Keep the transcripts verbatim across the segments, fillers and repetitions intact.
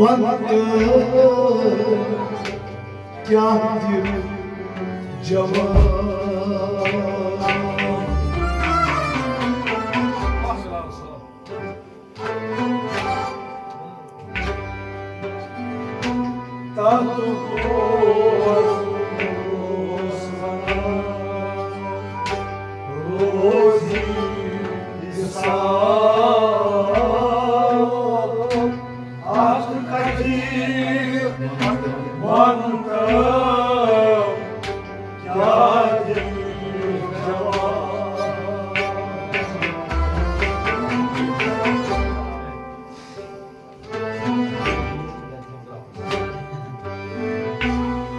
پنتہٕ کیٛاہ دِکھ جواب؟ تتھ اوس ونان روزی حساب۔ اتھ کتھِ ونتہٕ کیٛاہ دِکھ جواب؟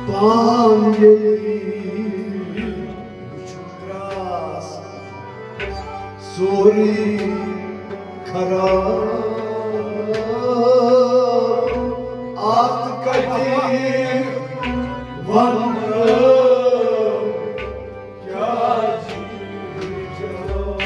پان ییٚلہِ وٕچھُن ترٛاس سورُے خراب۔ اتھ کتھِ ونہٕ کیٛاہ دِکھ جواب؟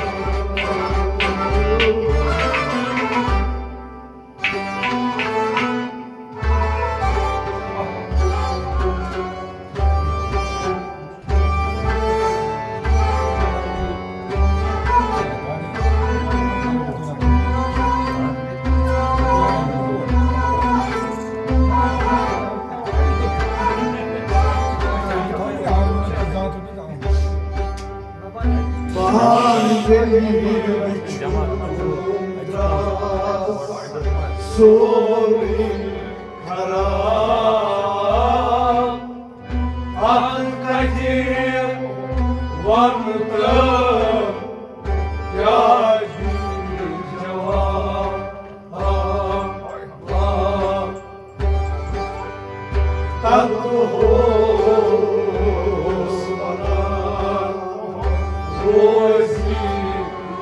پان ییٚلہِ وٕچھُن ترٛاس سورُے خراب۔ اتھ کتھِ ونہٕ تہٕ کیٛاہ دِکھ جواب؟ آ، آ۔ تتھ اوس ونان روزی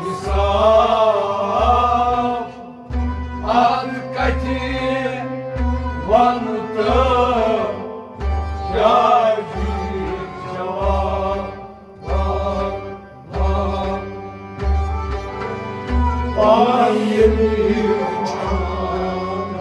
حساب۔ اتھ کتھِ ونہٕ تہٕ کیٛاہ دِکھ جواب؟ پان ییٚلہِ وٕچھان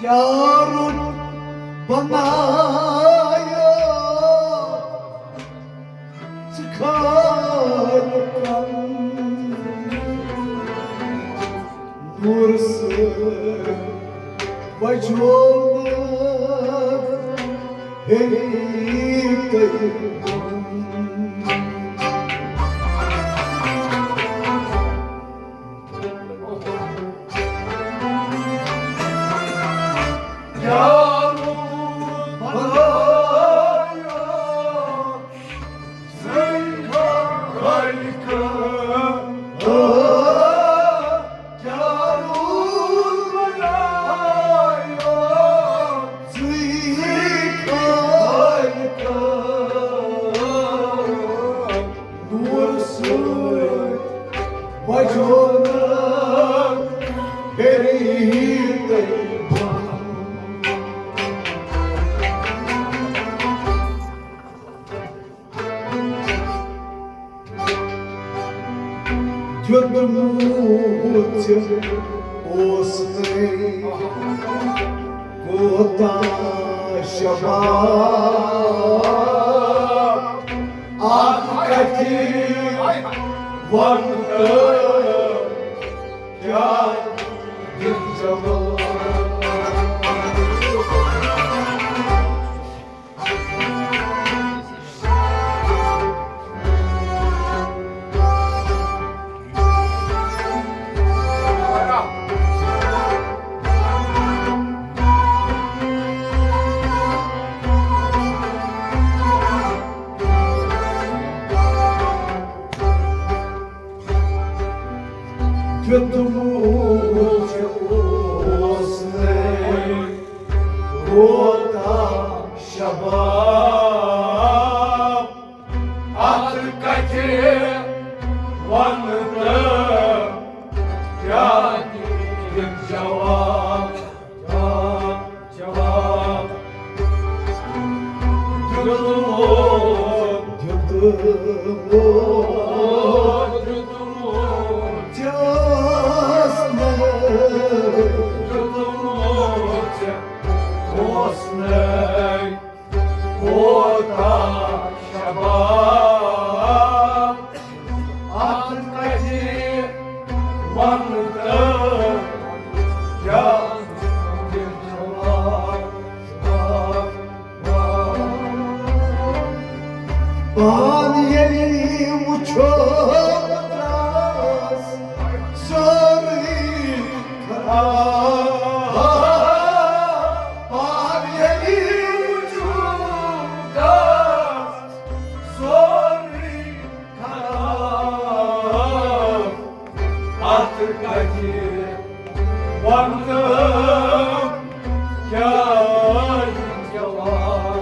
کیٛاہ رُت بنایو ژٕ خالقن۔ نوٗرٕ سۭتۍ وجومُت ہیٚیہِ تٔمۍ۔ دیُتمُت اوس نے کوتاہ شباب، اَتھ کَتھِ وَنہٕ تہٕ کیٛاہ دِمہٕ جواب۔ دیُتمُت اوس نے کوتاہ شباب، اَتھ کَتھِ وَنہٕ تہٕ کیٛاہ دِمہٕ جواب۔ جواب، جواب۔ دیُتمُت، دیُتمُت، دیُتمُت۔ جاس نے۔ دیُتمُت اوس نے کوتاہ شباب، اَتھ کَتھِ وَنہٕ تہٕ کیٛاہ دِمہٕ جواب۔ پان ییٚلہِ وٕچھو، سورُے خراب۔ پان ییٚلہِ وٕچھو، سورُے خراب۔ اَتھ کَتھِ وَنہٕ کیٛاہ جواب۔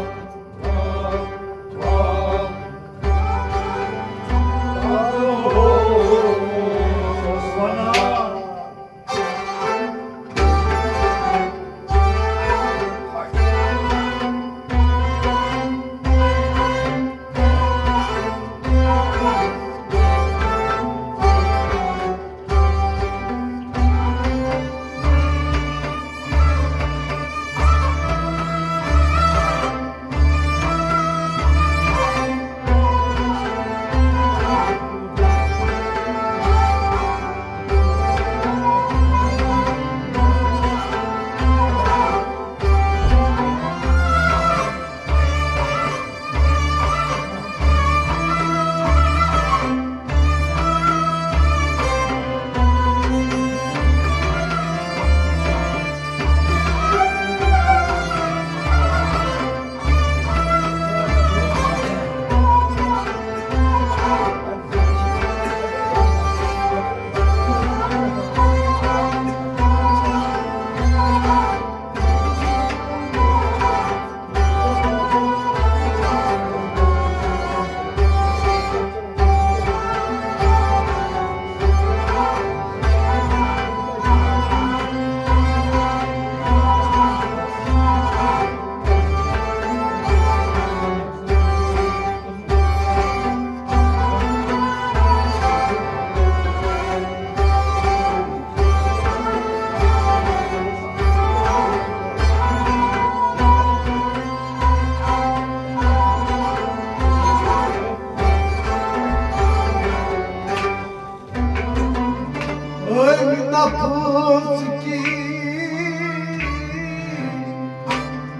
أمۍ نفس کی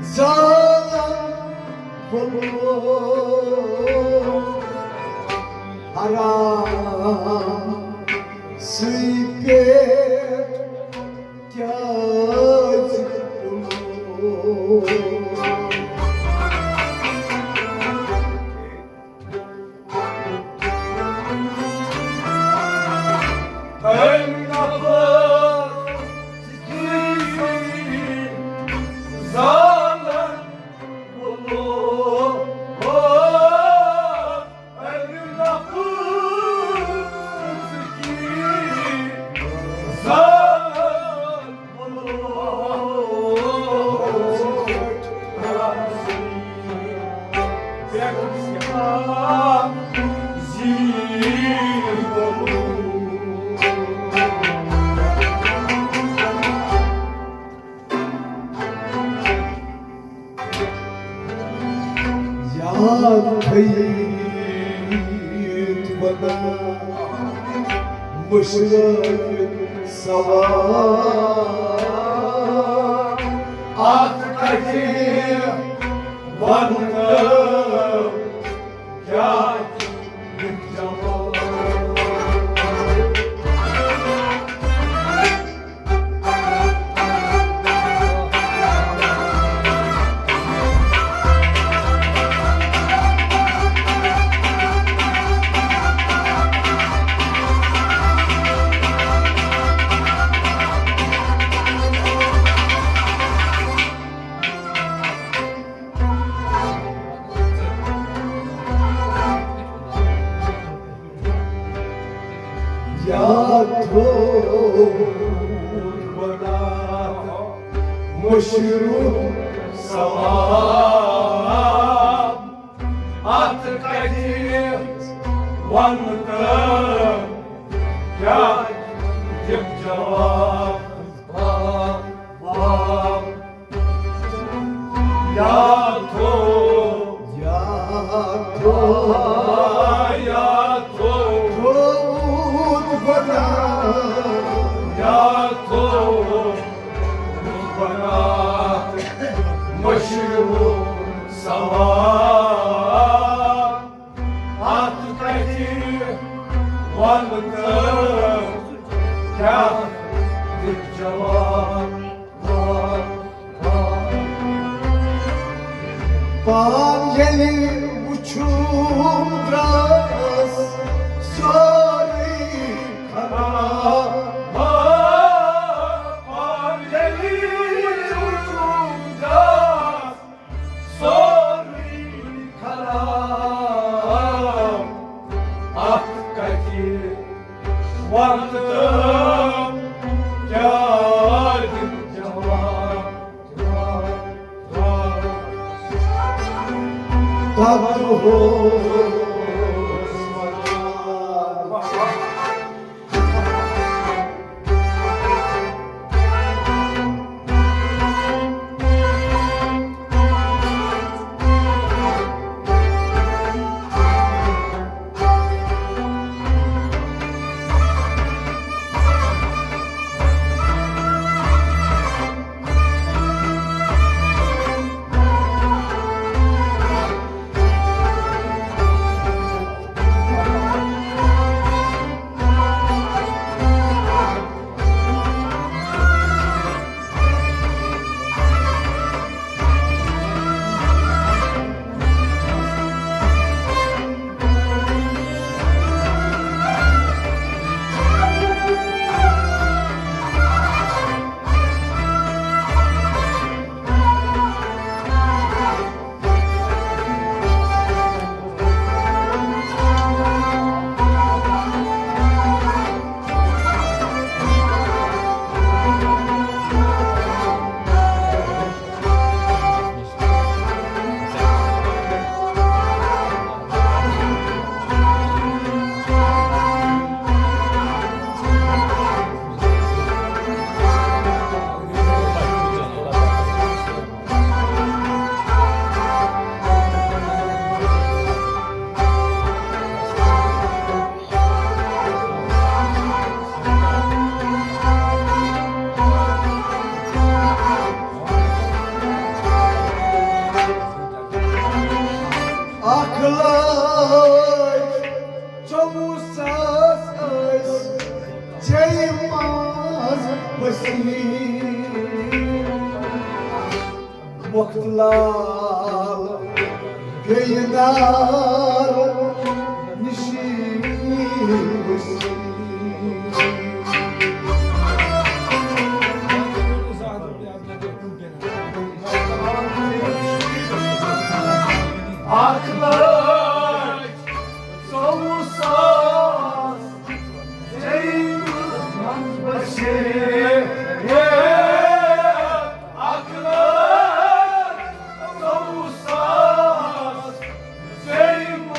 زالن بولو حرام سی پہ کیٛازِ کُنو؟ أمۍ نفس کی زالن بولو، أمۍ نفس کی زالن بولو۔ تھٲیِتھ بنا مُشرٲوِتھ سوال۔ اَتھ کَتھِ وَنہٕ کیٛاہ دِکھ جواب۔ یاد تھوٚوُتھ بناوُن مُشرُک ثواب۔ اَتھ کَتھِ وَنہٕ تہٕ کیٛاہ دِکھ جواب؟ یاد تھوٚو، یاد تھوٚو، یاد تھوٚو، تھوٚوُتھ بناوُن۔ یاد تھوٚو، بناوُن مُشرُک ثواب۔ اَتھ کَتھِ وَنہٕ تہٕ کیٛاہ دِکھ جواب؟ پان ییٚلہِ وُچھُم درٛاس سورُے خراب۔ پان ییٚلہِ وُچھُم درٛاس سورُے خراب۔ اَتھ کَتھِ وَنہٕ تہٕ کیٛاہ دِکھ جواب؟ تَتھ اوس وَنان۔ اکھ لچھ ژوٚوُہ ساس ٲسۍ جیٚمہِ منٛز ؤسیٖم۔ مۄختہٕ لال بیٚیہِ نار نِشی ؤسیٖم۔ اکھ لچھ ژوٚوُہ ساس جیٚمہِ منٛز ؤسیٖم۔ اکھ لچھ ژوٚوُہ ساس جیٚمہِ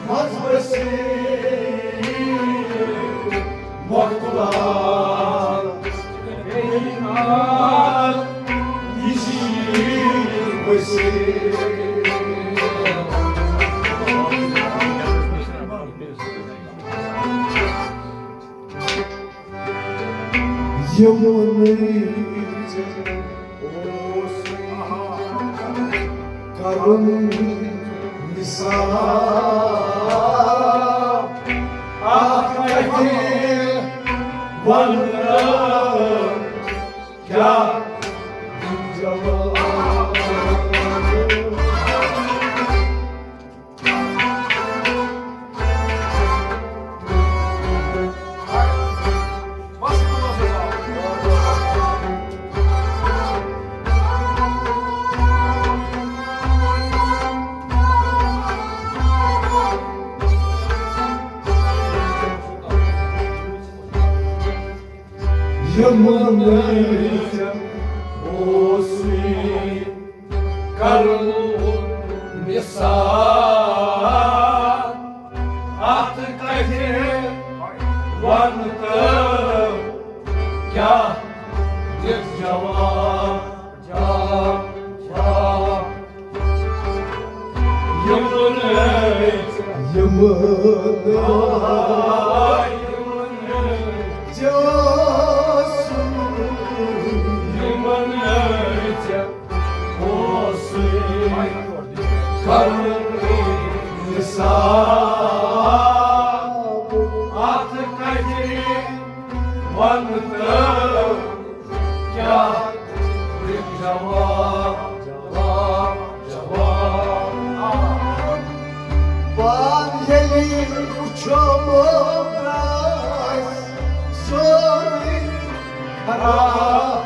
منٛز ؤسیٖم۔ مۄختہٕ لال بیٚیہِ نار نِشی ؤسیٖم۔ یِمنٕے اوس کرُن نثار۔ اکھ کتھِ ونہٕ کیٛاہ جواب۔ یِمن ژےٚ اوسُے کرُن نثار۔ اتھ کتھِ ونہٕ تہٕ کیٛاہ دِکھ جواب، جواب، جواب۔ یِمن، یِمن، یِمن، یِمن اوس کرُن حساب۔ اتھ کتھِ ونہٕ تہٕ کیٛاہ دِکھ جواب، جواب، جواب۔ پان ییٚلہِ وُچھو مُمتاز سورُے خراب۔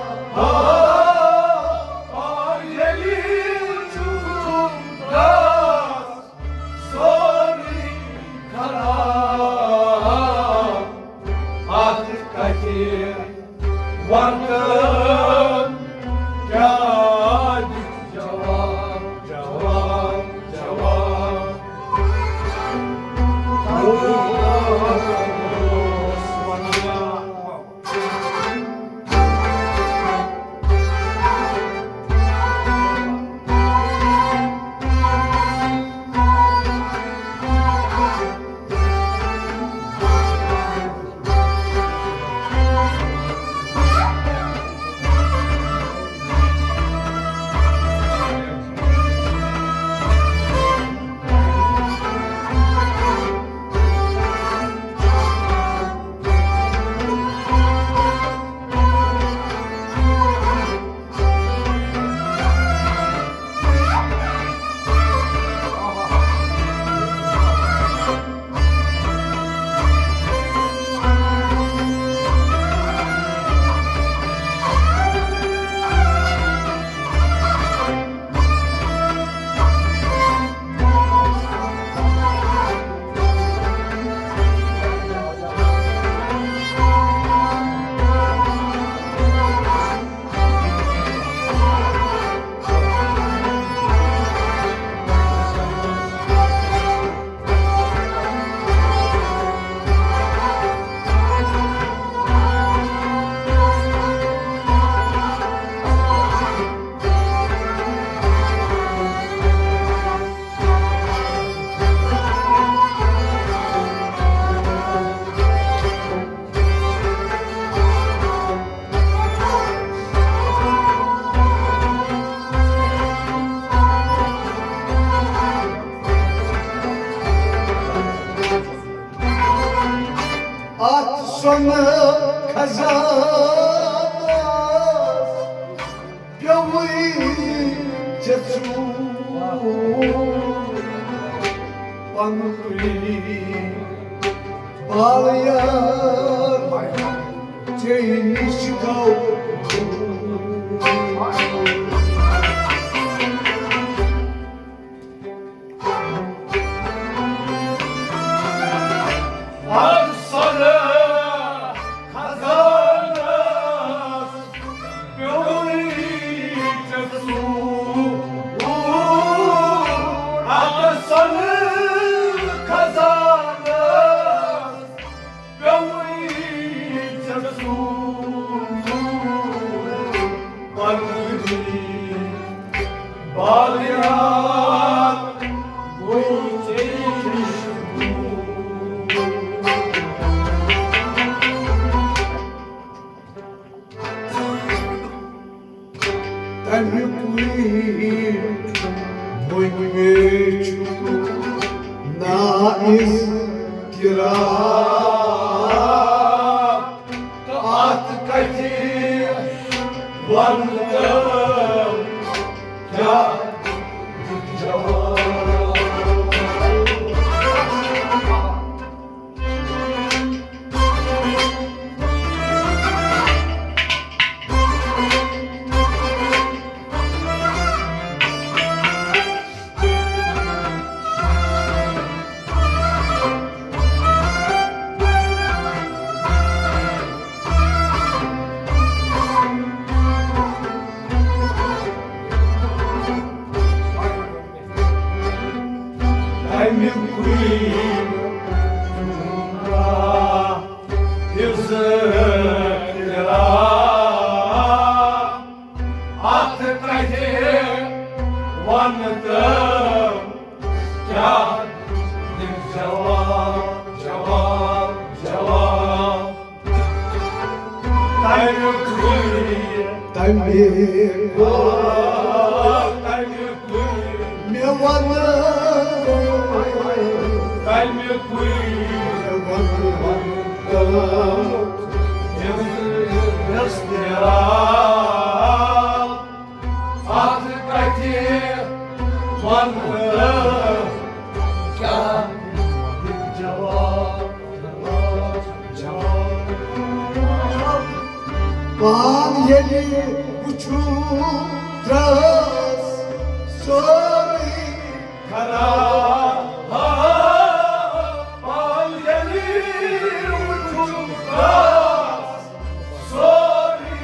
پان ییٚلہِ وُچھو مُمتاز سورُے خراب۔ اتھ کتھِ ونہٕ کیٛاہ دِکھ جواب، جواب، جواب۔ اتھ سۄنہٕ خزانس پیوٚوُے ژےٚ ژوٗر۔ پنُن بالہٕ یار ژےٚ نِش گوٚو دوٗر۔ اتھ سۄنہٕ خزانس پیوٚوُے ژےٚ ژوٗر۔ اتھ سۄنہٕ خزانس پیوٚوُے ژےٚ ژوٗر۔ پنٕنۍ بالہٕ یار گوٚو ژےٚ نِش دوٗر۔ مےٚ چھُ نا اضطراب، تہٕ اَتھ کَتھِ وَنہٕ تہٕ کیٛاہ دِکھ جواب۔ تَمیُک کُے اضطراب، اَتھ کَتھِ وَنہٕ تہٕ کیٛاہ دِکھ جواب، جواب، جواب۔ تَمیُک کُے، تَمیُک، تَمیُک کُے، مےٚ وَنہٕ، تَمیُک کُے، مےٚ وَنہٕ، اضطراب، اَتھ کَتھِ وَنہٕ تہٕ کیٛاہ دِکھ جواب، جواب، جواب۔ پان ییٚلہِ وٕچھُن درٛاس سورُے خراب، پان ییٚلہِ وٕچھُن درٛاس سورُے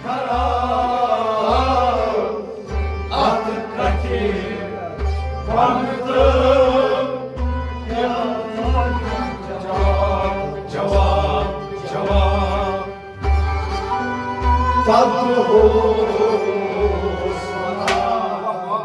خراب، اَتھ کَتھِ وَنہٕ تہٕ کیٛاہ جواب، جواب، جواب۔ تَتھ اوس وَنان۔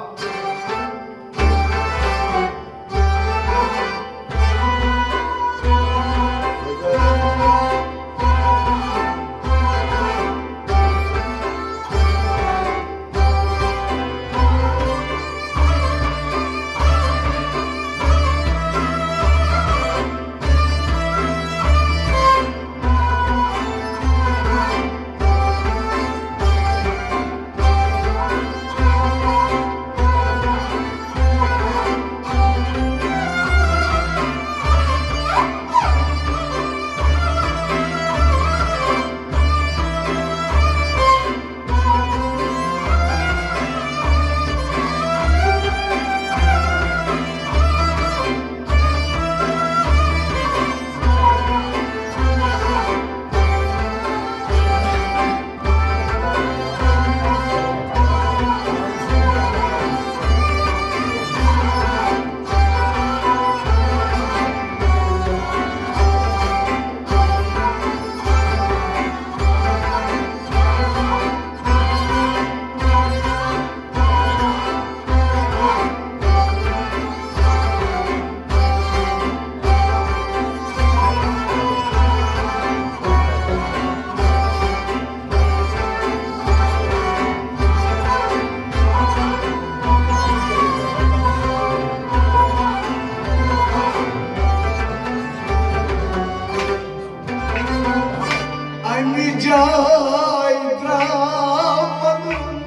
اَمہِ جایہِ درٛاو پَنُن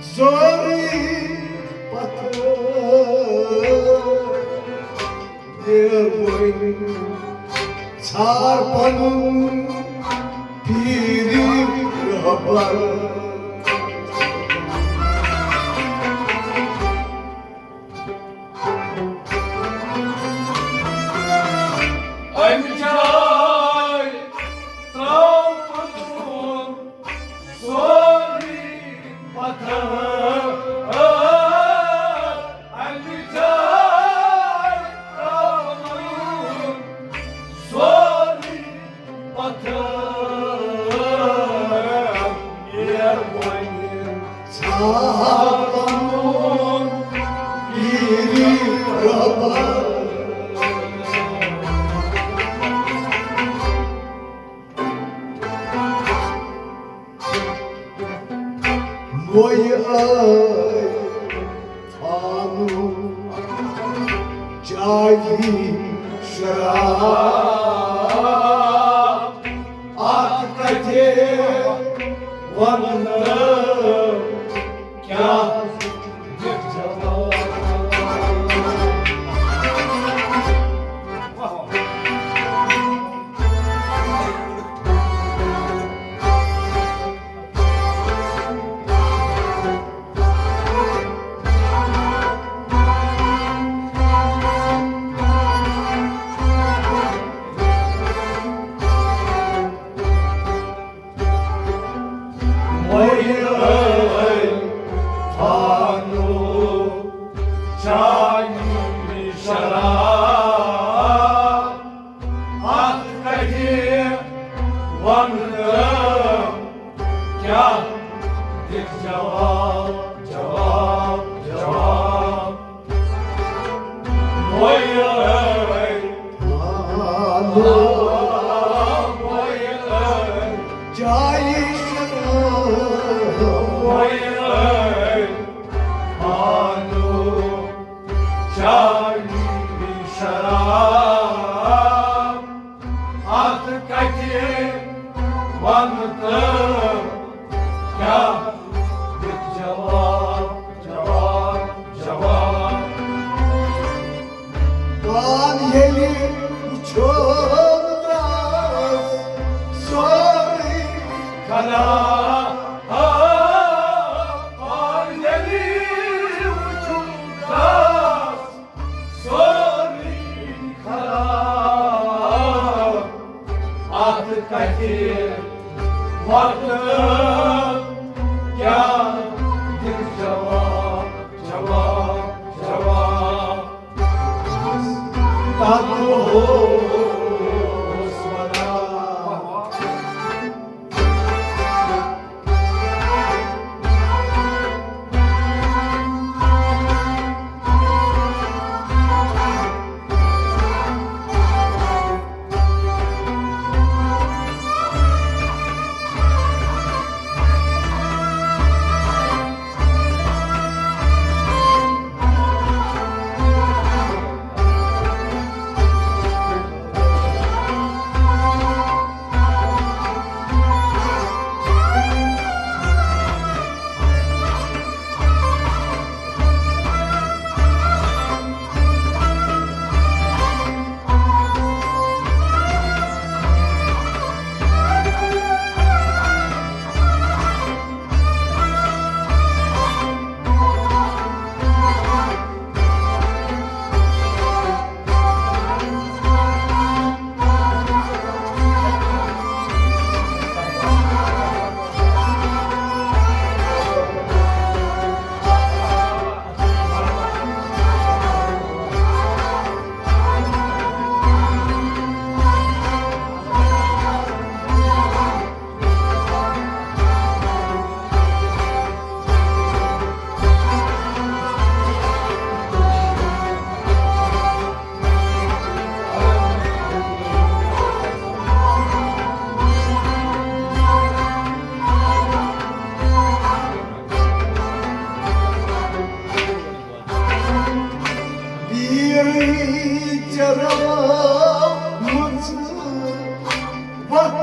سورُے پَتھر۔ دیر وۄنۍ ژھار پَنُن پیٖرِ رہبر۔ اَمہِ جایہِ ترٛاو پَنُن سورُے پَتھر۔ اَمہِ جایہِ ترٛاو پَنُن سورُے پَتھر۔ ییر وۄنۍ ژھار پَنُن پیٖرِ رہبر۔ مویہِ ٲے شراب، اتھ کتہِ ونہٕ کیٛاہ دِکھ جواب۔ اتھ کتہِ ونہٕ کیٛاہ دِکھ جواب، جواب، جواب۔ وۄنۍ ٲے، وۄنۍ ٲے، جایہِ شراب۔ وۄنۍ ٲے، بانو، جایہِ شراب۔ اتھ کتہِ ونہٕ تہٕ کیٛاہ دِکھ جواب، جواب، جواب۔ پان ییٚلہِ وُچھُن درٛاس سورُے خراب۔ پان ییٚلہِ وُچھُن درٛاس سورُے خراب۔ اتھ کتہِ وقت کیٛاہ دِکھ جواب، جواب، جواب۔ تتھ اوس ونان۔ پیٖرٕے ژےٚ رٲومٕژ وَتھ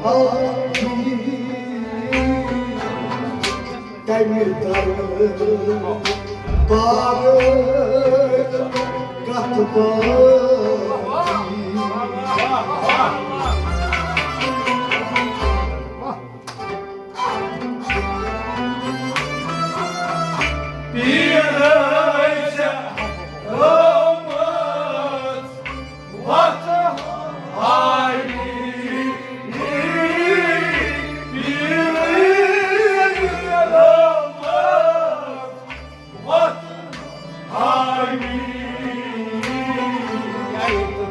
ہاوی، کَمہِ دربارٕچ کَتھ باتھ۔ پیٖرٕے ژےٚ رٲومٕژ وَتھ ہاوی، پیٖرٕے ژےٚ رٲومٕژ وَتھ ہاوی،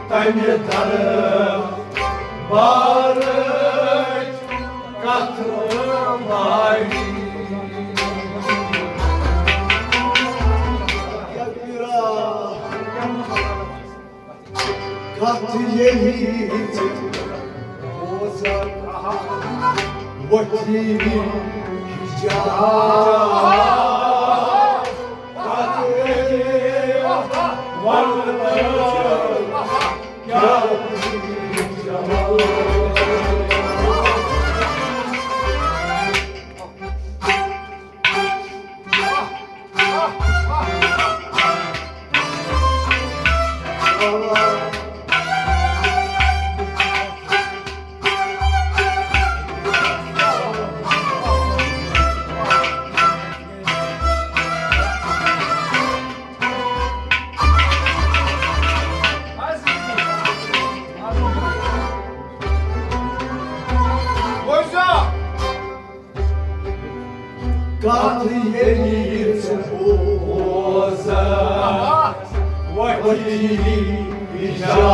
تَمہِ دربارٕچ کَتھ باتھ۔ کتھ ییٚلہِ ژٕ بوزکھ وۄتھی حجاب، کتھ ییٚلہِ وۄتھ کتھ ییٚلہِ ژٕ بوزکھ، وۄتھی حجاب۔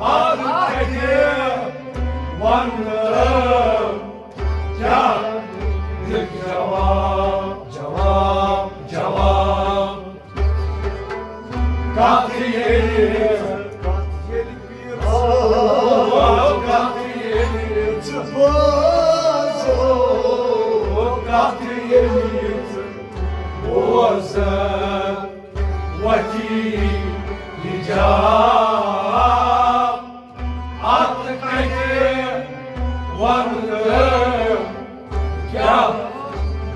اتھ کتھِ ونہٕ کیٛاہ دِکھ جواب، جواب، جواب۔ کتھ ییٚلہِ، کتھ ییٚلہِ پیٖر صٲب، کتھ ییٚلہِ ژٕ بوزو، کتھ ییٚلہِ ژٕ بوزکھ، وۄتھی حجاب۔ اتھ کتھِ ونہٕ کیٛاہ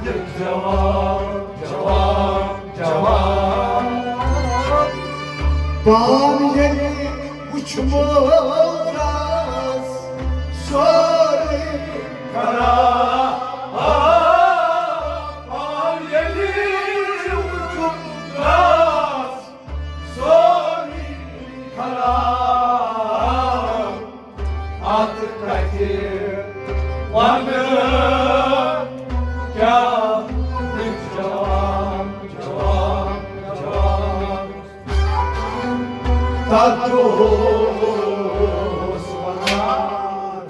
دِکھ جواب، جواب، جواب۔ پان ییٚلہِ وُچھمو رس سورُے خراب۔ پان ییٚلہِ وُچھُم رس سورُے خراب۔ اتھ کتھِ ونہٕ کیٛاہ دِکھ جواب، جواب، جواب۔ تتھ اوس ونان۔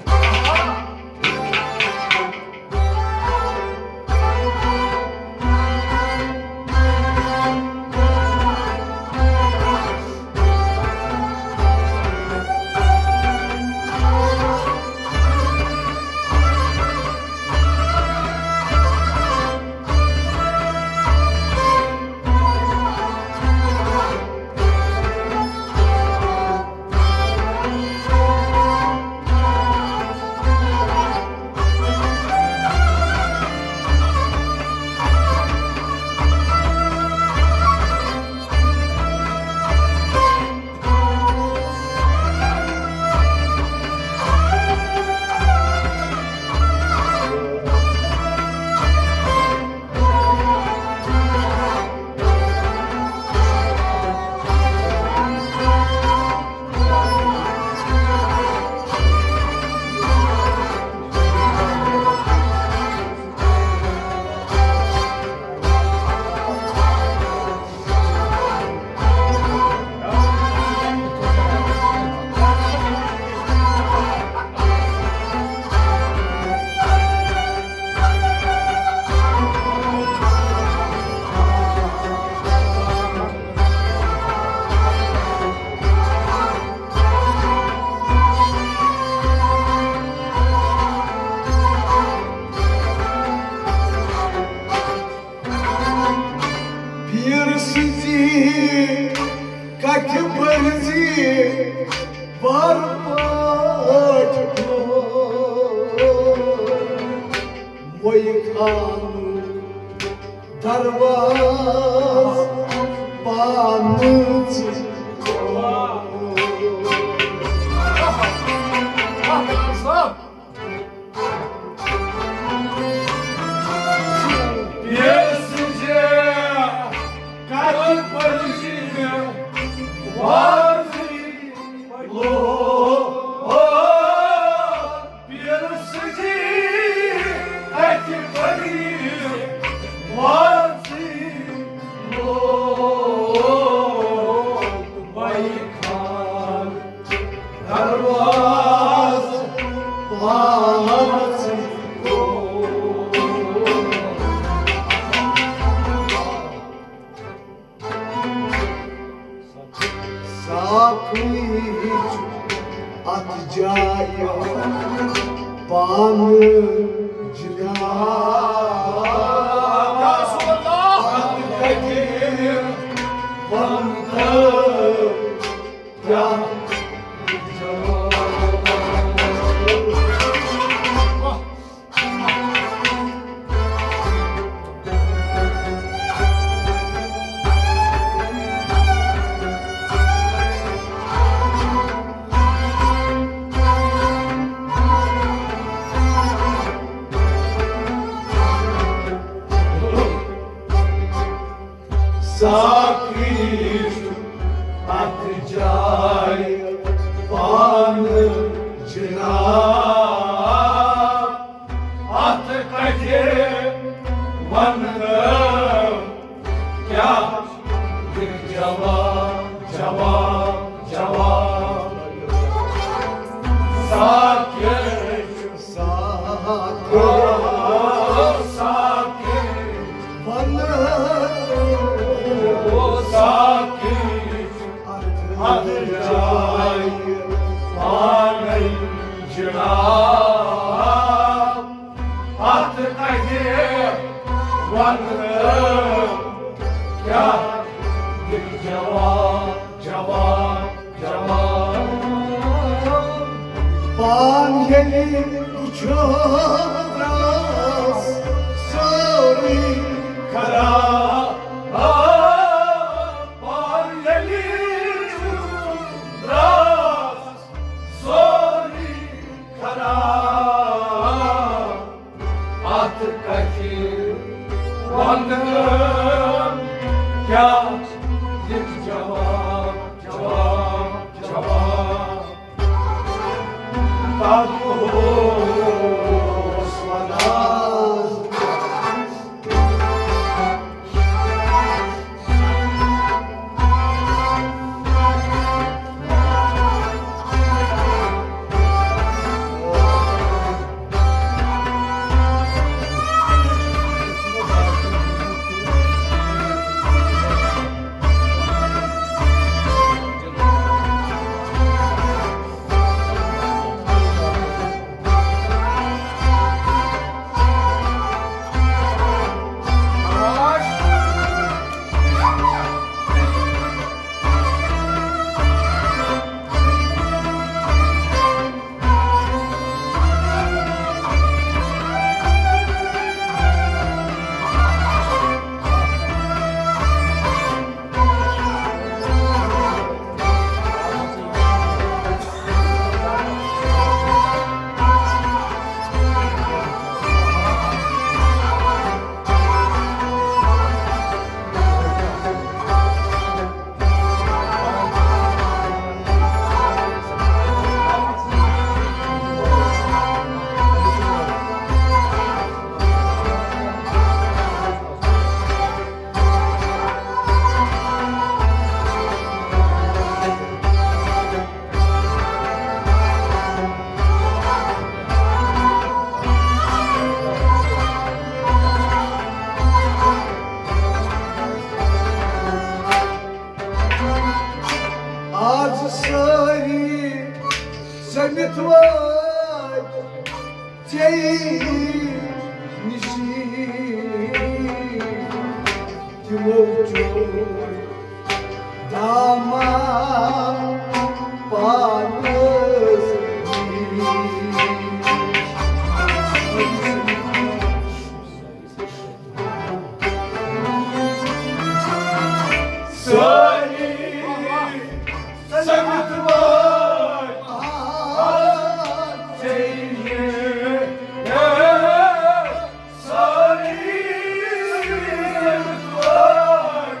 پیٖر سٕنٛزِ کتھِ بٔرزِ بر پٲٹھۍ ڈوٗر۔ مویہِ خانُک دروازٕ پانہٕ ژٕ کھول۔ ییٚلہِ سُہ جے کتہِ پٔرزِ وارزِ لوگ، ییٚلہِ سُہ جے کتہِ پٔرزِ وارزِ لوگ، وَے خان دروازٕ پانہٕ ژٕ کھول۔ صافٕے چھُ اتھ جایہِ پانہٕ جناب۔ اتھ کتھِ ونہٕ کیٛاہ جواب۔ ساقی چھُ اَتھ جایہِ پانہٕ جناب۔ اَتھ کَتھِ وَنہٕ کیٛاہ دِکھ جواب، جواب، جواب۔ ساقی چھُ، ساقی، او ساقی، وَنہٕ، او ساقی چھُ اَتھ جایہِ پانَے جناب۔ اَتھ کَتھِ وَنہٕ کیٛاہ دِکھ جواب، جواب، جواب۔ پان ییٚلہِ وٕچھو درٛاس سورُے خراب۔ پان ییٚلہِ وٕچھو درٛاس سورُے خراب۔ اَتھ کَتھِ وَنہٕ کیٛاہ دِکھ جواب، جواب، جواب۔ تَتھ اوس وَنان۔ آز سٲری سٔمِتھ وٲتۍ ژےٚ نِشی۔ تِمو چوٗر دامان پانس نِش۔ سٲری سٔمِتھ وٲتۍ ژےٚ نِش۔ سٲری سٔمِتھ وٲتۍ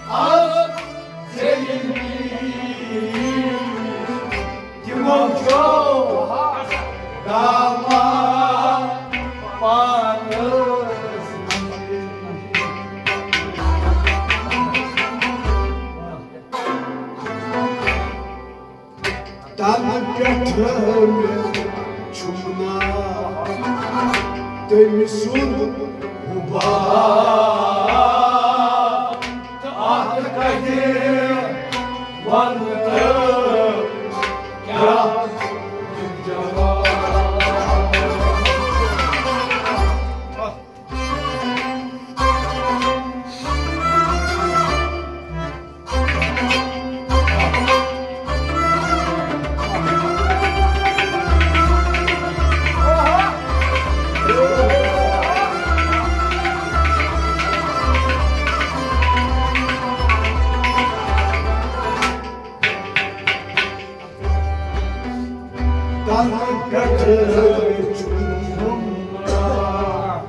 آز ژےٚ نِش۔ تِمو چھُ دامان پانس نِش۔ تَنہٕ پٮ۪ٹھٕ مےٚ چھُم ناو تٔمۍ سُنٛد حُباب۔ تہٕ اَتھ کَتھِ وَنہٕ تہٕ کیٛاہ دِکھ جواب۔ تَنہٕ پٮ۪ٹھٕ چھُم ناو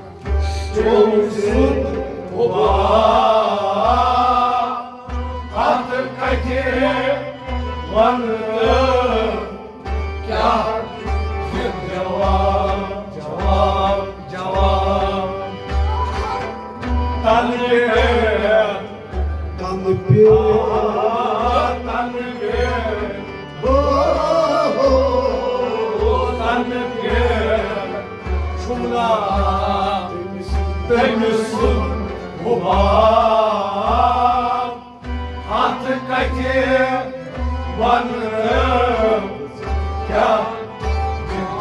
تٔمۍ سُنٛد حُباب۔ وَنہٕ کیٛاہ دِکھ جواب، جواب، جواب۔ تَنہٕ پٮ۪ٹھ، تَنہٕ پٮ۪ٹھ، تَنہٕ پٮ۪ٹھ، او، تَنہٕ پٮ۪ٹھ چھُم نہٕ تٔمۍ سُنٛد حُباب۔ اَتھ کَتھِ وَنہٕ کیٛاہ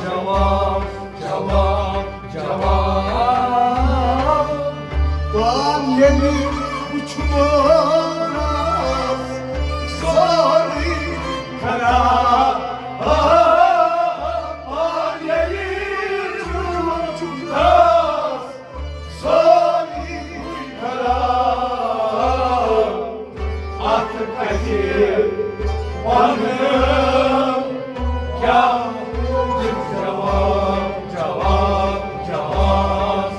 جواب، جواب، جواب۔ پان ییٚلہِ وُچھُم سورُے خراب، پان ییٚلہِ وُچھُم سورُے خراب۔ اَتھ کَتھِ وَنہٕ کیٛاہ جواب، جواب، جواب۔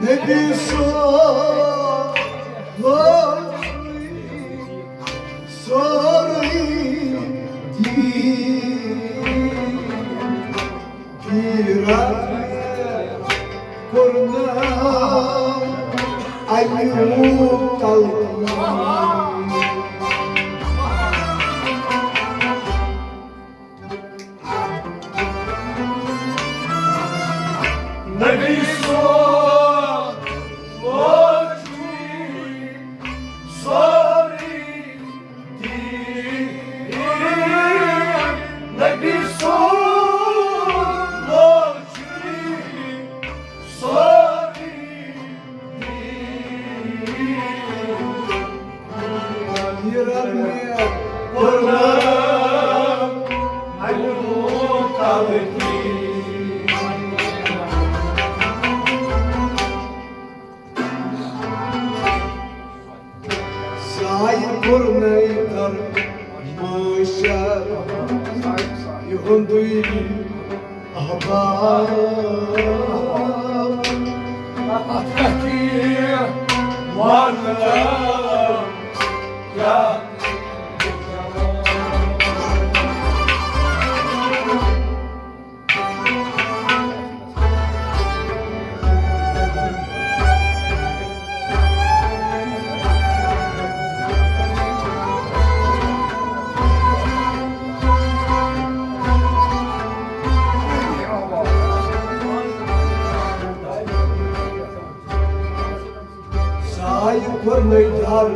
نبی صٲب لوگ سورُے دین۔ غیرت کوٚر نہٕ اَمیُک تلقین۔ نبی صٲب لوگ سورُے دین۔ نبی صٲب لوگ سورُے دین۔ غیرت مےٚ کوٚر نہٕ اَمیُک تلقین۔ سایہِ کوٚر نَے کر معاشر یِہُنٛدُے احباب۔ اَتھ کَتھِ وَنہٕ کیٛاہ سایہِ کوٚر نَے در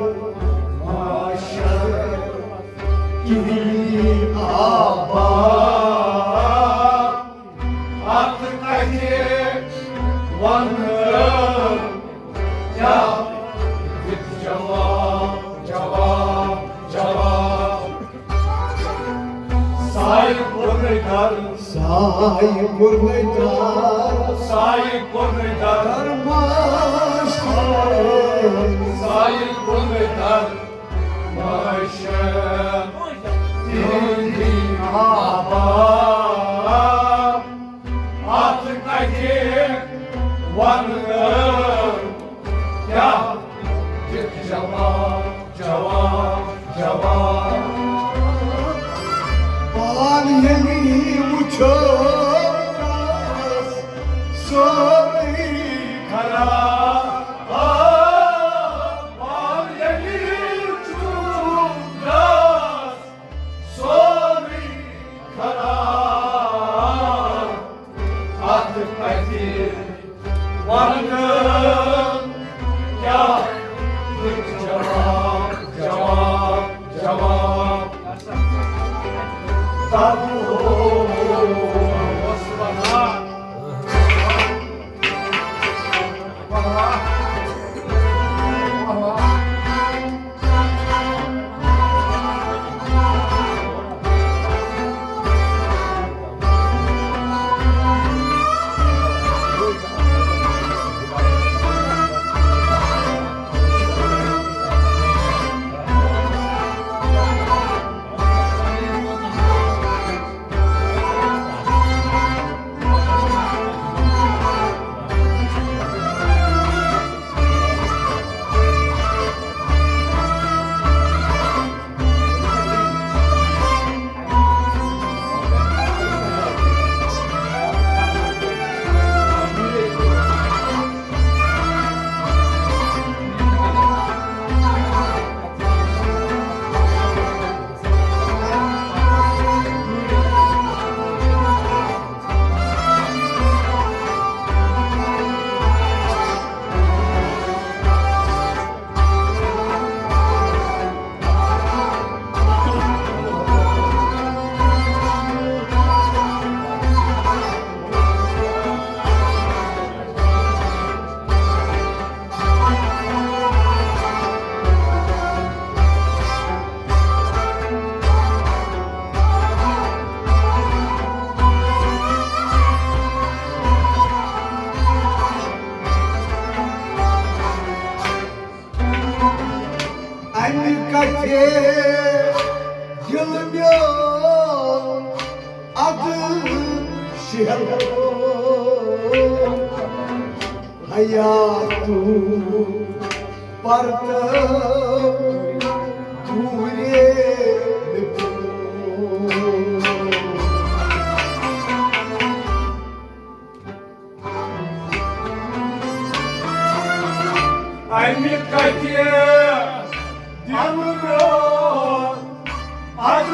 معاشر کِہیٖنۍ آباد۔ اَتھ کَتھِ وَنہٕ کیٛاہ دِکھ جواب، جواب، جواب۔ سایہِ کوٚر نَے در سایہِ کوٚرمَے تر، سایہِ کوٚرمَے تر، تر ماشٹر۔ سایہِ کوٚرمَے تر ماشٹر۔ تِہِنٛدی آبا، اَتھ کَتہِ وَنہٕ؟ کیٛاہ دِکھ جواب، جواب، جواب؟ پان ییٚلہِ وُچھو سورُے خراب۔ پان ییٚلہِ وُچھو سورُے خراب۔ اَتھ کَتہِ وَنہٕ؟ کیٛاہ دِکھ جواب، جواب، جواب؟ تَتھ اوس وَنان۔ اَمہِ کَتھِ دِل میون اَدٕ شیہلو۔ حیاتُک پردٕ دوٗرے پیوٚو۔ اَمہِ کَتھِ دِل میون اَدٕ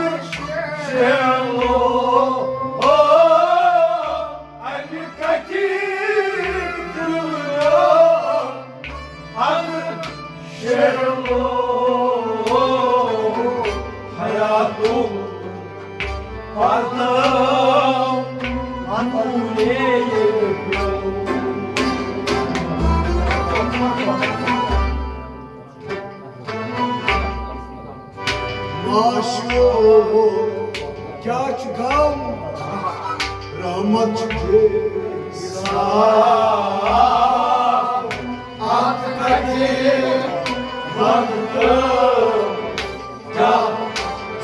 شیہلو۔ اَمہِ کَتھِ دِل میون اَدٕ شیہلو۔ حیاتُک پردٕ اَتھوٗ ییٚلہِ پیوٚو۔ معشوق، کیٛاہ چھُ غم؟ رحمت چھُ بے حساب۔ اَتھ کَتھِ وَنہٕ تہٕ کیٛاہ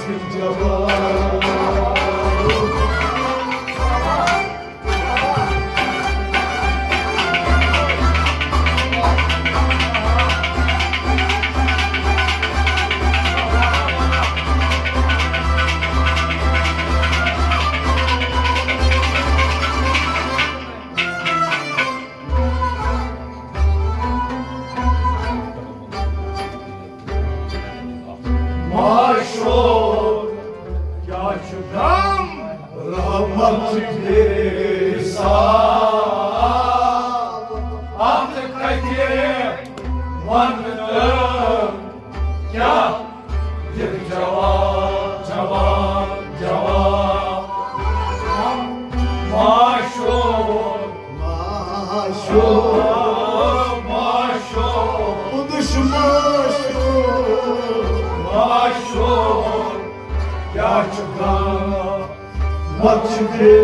چھُ جواب؟ معشوق، کیٛاہ چھُ غم؟ رحمت چھِ بے حساب۔ اَتھ کَتھِ وَنہٕ تہٕ کیٛاہ دِکھ جواب، جواب، جواب؟ معشوق، معشوق، معشوق، خودش معشوق، معشوق، کیٛاہ چھُ غم؟ مت چھُ بے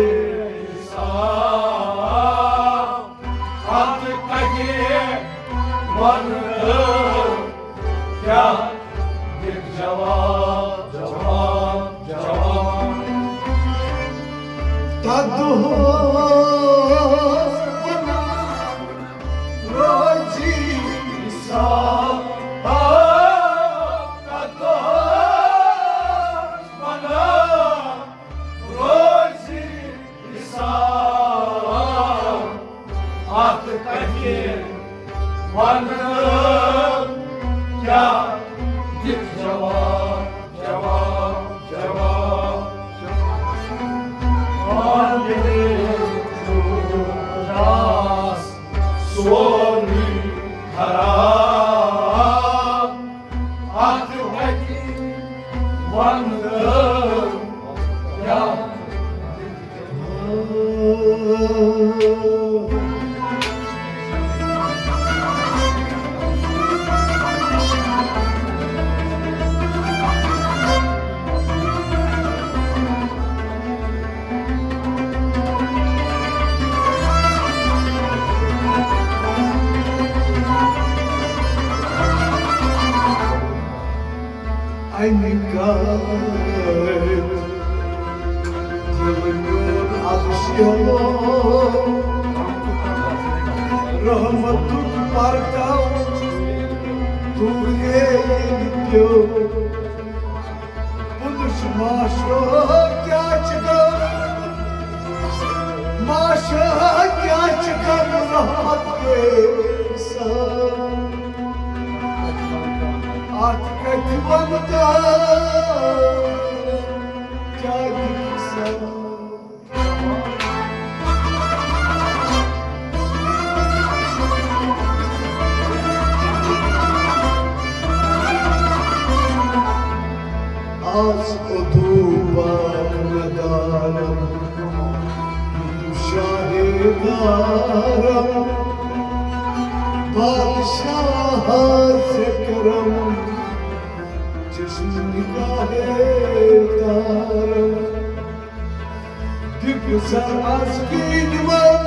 سورُے خراب۔ اَتھ وَتہِ وَنہٕ کیٛاہ؟ اَمہِ گرٕ دِل میون اَدٕ شیہلو، رحمتُک پردٕ دوٗرے ییٚلہِ پیوٚو۔ پُلُس ماشو کیٛاہ چھِ کَرُن؟ ماشو کیٛاہ چھِ کَرُن رحمت کے ساتھ؟ اَتھ کَتہِ وَنہٕ تہٕ کیٛاہ دِکھ ساتھ؟ آز ادو پاک ندارم، شاہ دارم، بادشاہ ذکرم، چشم نگاہ دارم۔ بِگُزر از کِنۍ وَن،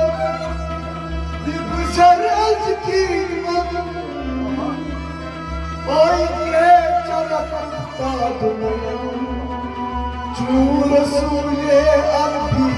بِگُزر از کِنۍ وَن، اوے کے چرخ افتاد میان، چون رسول عربی